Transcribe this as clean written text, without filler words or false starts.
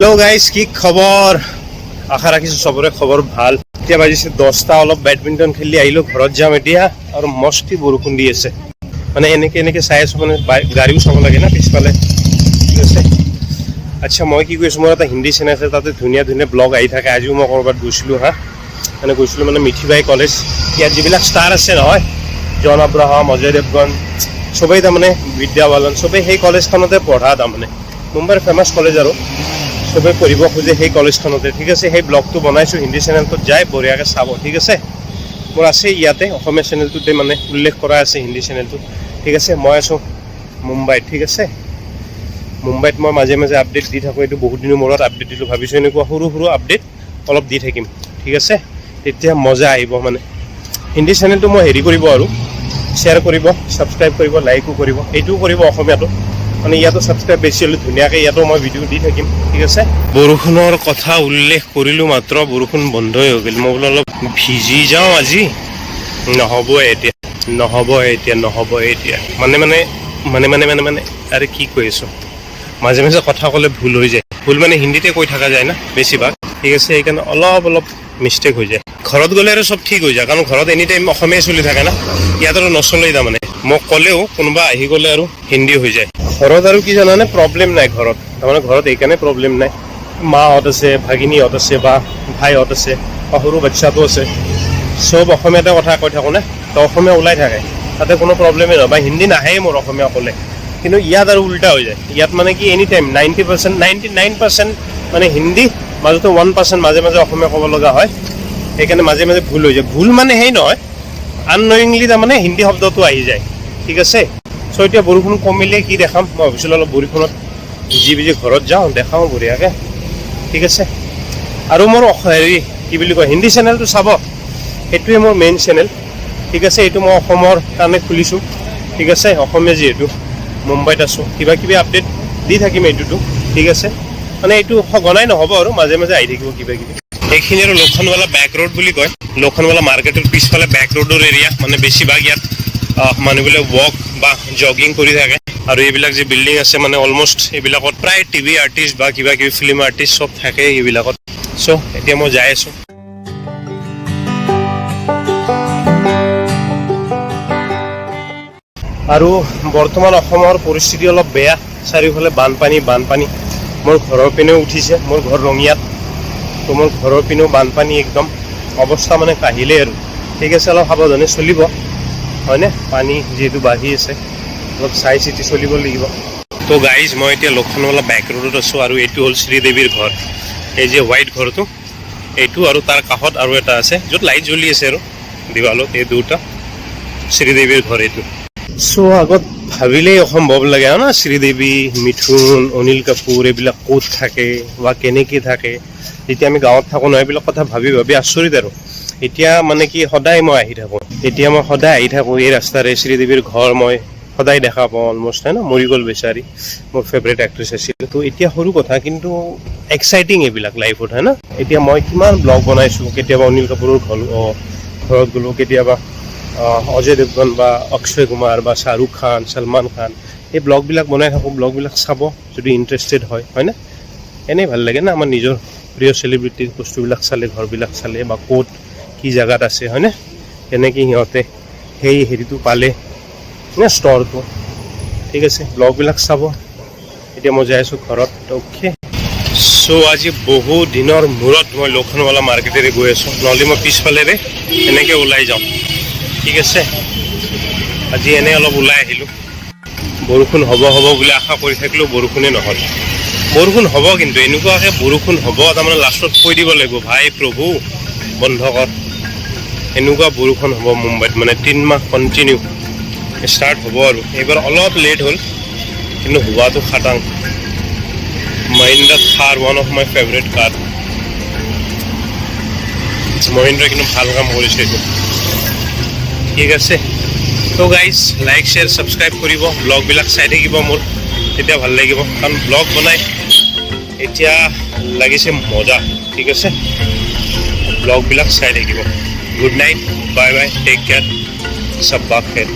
Hello' guys, কি খবৰ? আশা ৰাখিছোঁ চবৰে খবৰ ভাল। এতিয়া বাজিছে 10টা। অলপ বেডমিণ্টন খেলি আহিলোঁ, ঘৰত যাম এতিয়া। আৰু মস্তি বৰষুণ দি আছে। মানে এনেকে এনেকে চাই আছোঁ, মানে গাড়ীও চাব লাগে না পিছফালে। ঠিক আছে। আচ্ছা, মই কি কৈছোঁ, মোৰ এটা হিন্দী চেনেল আছে, তাতে ধুনীয়া ধুনীয়া ব্লগ আহি থাকে। আজিও মই ক'ৰবাত গৈছিলোঁ। হা, মানে গৈছিলোঁ মানে মিঠিবাই কলেজ। ইয়াত যিবিলাক ষ্টাৰ আছে নহয়, জন আব্ৰাহাম, অজয় দেৱগন, চবেই তাৰমানে, বিদ্যা বালন, চবেই সেই কলেজখনতে পঢ়া। তাৰমানে মুম্বাইৰ ফেমাছ কলেজ আৰু চবেই পঢ়িব খোজে সেই কলেজখনতে। ঠিক আছে, সেই ব্লগটো বনাইছোঁ হিন্দী চেনেলটোত, যাই বঢ়িয়াকৈ চাব। ঠিক আছে, মোৰ আছে ইয়াতে অসমীয়া চেনেলটোতে মানে উল্লেখ কৰা আছে হিন্দী চেনেলটোত। ঠিক আছে, মই আছোঁ মুম্বাইত। ঠিক আছে, মুম্বাইত মই মাজে মাজে আপডেট দি থাকোঁ। এইটো বহুত দিনৰ মূৰত আপডেট দিলোঁ। ভাবিছোঁ এনেকুৱা সৰু সৰু আপডেট অলপ দি থাকিম। ঠিক আছে, তেতিয়া মজা আহিব। মানে হিন্দী চেনেলটো মই হেৰি কৰিব আৰু শ্বেয়াৰ কৰিব, ছাবস্ক্ৰাইব কৰিব, লাইকো কৰিব, এইটোও কৰিব অসমীয়াটো। মানে ইয়াতো ছাবস্ক্ৰাইব বেছি হ'লে ধুনীয়াকৈ ইয়াতো মই ভিডিঅ' দি থাকিম। ঠিক আছে, বৰষুণৰ কথা উল্লেখ কৰিলোঁ মাত্ৰ, বৰষুণ বন্ধই হৈ গ'ল। মই বোলো অলপ ভিজি যাওঁ আজি। নহ'ব এতিয়া, নহ'ব এতিয়া, নহ'ব এতিয়া। মানে মানে মানে মানে মানে মানে আৰে কি কৈ আছোঁ, মাজে মাজে কথা ক'লে ভুল হৈ যায়। ভুল মানে হিন্দীতে কৈ থকা যায় না বেছিভাগ। ঠিক আছে, সেইকাৰণে অলপ অলপ মিষ্টেক হৈ যায়। ঘৰত গ'লে আৰু চব ঠিক হৈ যায়, কাৰণ ঘৰত এনি টাইম অসমীয়াই চলি থাকে না। ইয়াত আৰু নচলেই। তাৰমানে মোক ক'লেও কোনোবা আহি গ'লে আৰু হিন্দী হৈ যায়। ঘৰত আৰু কি জানানে, প্ৰব্লেম নাই ঘৰত। তাৰমানে ঘৰত এইকাৰণে প্ৰব্লেম নাই, মাহঁত আছে, ভাগিনীহঁত আছে বা ভাইহঁত আছে বা সৰু বাচ্ছাটো আছে, চব অসমীয়াতে কথা কৈ থাকোঁ নে, তো অসমীয়া ওলাই থাকে, তাতে কোনো প্ৰব্লেমেই নহয় বা হিন্দী নাহেই মোৰ অসমীয়া ক'লে। কিন্তু ইয়াত আৰু উল্টা হৈ যায়। ইয়াত মানে কি, এনি টাইম 90%, 99% মানে হিন্দী, মাজতে 1% মাজে মাজে অসমীয়া ক'ব লগা হয়। সেইকাৰণে মাজে মাজে ভুল হৈ যায়। ভুল মানে সেই নহয়, আননয়িংলি তাৰমানে হিন্দী শব্দটো আহি যায়। ঠিক আছে, চ' এতিয়া বৰষুণ কমিলে কি দেখাম? মই ভাবিছিলোঁ অলপ বৰষুণত ভিজি ভিজি ঘৰত যাওঁ, দেখাওঁ বঢ়িয়াকৈ। ঠিক আছে, আৰু মোৰ হেৰি কি বুলি কয়, হিন্দী চেনেলটো চাব, সেইটোৱে মোৰ মেইন চেনেল। ঠিক আছে, এইটো মই অসমৰ কাৰণে খুলিছোঁ। ঠিক আছে, অসমীয়া যিহেতু মুম্বাইত আছোঁ, কিবা কিবি আপডেট দি থাকিম এইটোতো। ঠিক আছে, মানে এইটো সঘনাই নহ'ব আৰু মাজে মাজে আহি থাকিব কিবা কিবি। এইখিনি আৰু লোখনৱালা বেক ৰোড বুলি কয়। লোখনৱালা মাৰ্কেটৰ পিছফালে বেক ৰোডৰ এৰিয়া। মানে বেছিভাগ ইয়াত মানুহবিলাক ৱাক বা জগিং কৰি থাকে। আৰু এইবিলাক যি বিল্ডিং আছে, মানে অলমষ্ট এইবিলাকত প্ৰায় টিভি আৰ্টিষ্ট বা কিবা কিবি ফিল্ম আৰ্টিষ্ট চব থাকে এইবিলাকত। চ' এতিয়া মই যাই আছোঁ। আৰু বৰ্তমান অসমৰ পৰিস্থিতি অলপ বেয়া, চাৰিওফালে বানপানী বানপানী। মোৰ ঘৰৰ পিনেও উঠিছে। মোৰ ঘৰ ৰঙিয়াত, তো মোৰ ঘৰৰ পিনেও বানপানী, একদম অৱস্থা মানে কাহিলেই আৰু। ঠিক আছে, অলপ সাৱধানে চলিব, হয়নে? পানী যিহেতু বাঢ়ি আছে, অলপ চাই চিতি চলিব লাগিব। তো গাইজ, মই এতিয়া লোখনৱালা বেক ৰোডত আছোঁ আৰু এইটো হ'ল শ্ৰীদেৱীৰ ঘৰ। এই যে হোৱাইট ঘৰটো, এইটো আৰু তাৰ কাষত আৰু এটা আছে য'ত লাইট জ্বলি আছে আৰু দেৱালত, এই দুটা শ্ৰীদেৱীৰ ঘৰ এইটো। চ' আগত ভাবিলেই অসম্ভৱ লাগে না, শ্ৰীদেৱী, মিথুন, অনিল কাপুৰ এইবিলাক ক'ত থাকে বা কেনেকৈ থাকে। যেতিয়া আমি গাঁৱত থাকোঁ নহয়, এইবিলাক কথা ভাবি ভাবি আচৰিত। আৰু এতিয়া মানে কি, সদায় মই আহি থাকোঁ। এতিয়া মই সদায় আহি থাকোঁ এই ৰাস্তাৰে। শ্ৰীদেৱীৰ ঘৰ মই সদায় দেখা পাওঁ অলমষ্ট, হয় না? মৰি গ'ল বেচাৰী, মোৰ ফেভৰেট এক্ট্ৰেছ আছিল। তো এতিয়া সৰু কথা, কিন্তু এক্সাইটিং এইবিলাক লাইফত, হয় না? এতিয়া মই কিমান ব্লগ বনাইছোঁ। কেতিয়াবা অনিল কাপুৰৰ ঘৰত গ'লোঁ, কেতিয়াবা অজয় দেৱগন বা অক্ষয় কুমাৰ বা শ্বাহৰুখ খান, ছলমান খান, এই ব্লগবিলাক বনাই থাকোঁ। ব্লগবিলাক চাব যদি ইণ্টাৰেষ্টেড হয়, হয়নে? এনেই ভাল লাগে না, আমাৰ নিজৰ প্ৰিয় চেলিব্ৰিটিৰ বস্তুবিলাক চালে, ঘৰবিলাক চালে বা ক'ত কি জেগাত আছে, হয়নে? কেনেকৈ সিহঁতে সেই হেৰিটো পালে নে ষ্টৰটো। ঠিক আছে, ব্লগবিলাক চাব। এতিয়া মই যাই আছোঁ ঘৰত। অ'কে, চ' আজি বহু দিনৰ মূৰত মই লোখনৱালা মাৰ্কেটেৰে গৈ আছোঁ, নহ'লে মই পিছফালেৰে এনেকৈ ওলাই যাওঁ। ঠিক আছে, আজি এনেই অলপ ওলাই আহিলোঁ। বৰষুণ হ'ব হ'ব বুলি আশা কৰি থাকিলেও বৰষুণে নহ'ল। বৰষুণ হ'ব কিন্তু, এনেকুৱাকৈ বৰষুণ হ'ব, তাৰমানে লাষ্টত কৈ দিব লাগিব, ভাই প্ৰভু বন্ধ কৰ। এনেকুৱা বৰষুণ হ'ব মুম্বাইত, মানে 3 মাহ কণ্টিনিউ ষ্টাৰ্ট হ'ব। আৰু এইবাৰ অলপ লেট হ'ল, কিন্তু হোৱাটো খাটাং। মহিন্দ্ৰা থাৰ, one of my favourite car। Mahindra কিন্তু ভাল কাম কৰিছে এইটো। ঠিক আছে, তো গাইজ, লাইক, শ্বেয়াৰ, ছাবস্ক্ৰাইব কৰিব, ব্লগবিলাক চাই থাকিব মোৰ, তেতিয়া ভাল লাগিব। কাৰণ ব্লগ বনাই এতিয়া লাগিছে মজা। ঠিক আছে, ব্লগবিলাক চাই থাকিব। Good night, bye bye, take care, शब्बा खैर।